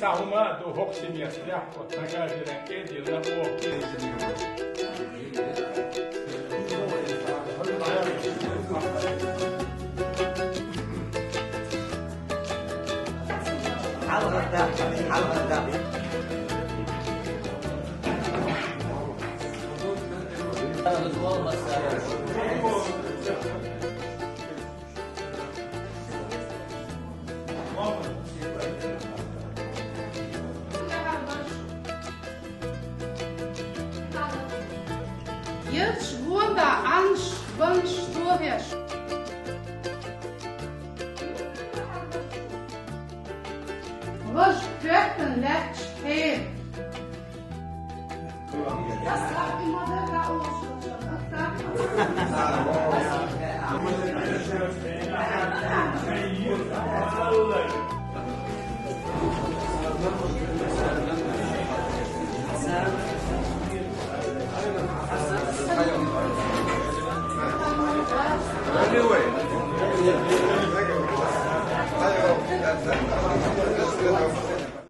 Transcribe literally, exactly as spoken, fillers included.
Ца хӀума ду хӀокху семьяс тӀехь, вот така вирен кӀедилла оха. Елча гонда Ӏанаш, банаш, тохеш. Важа коьртан лаьтташ хьера.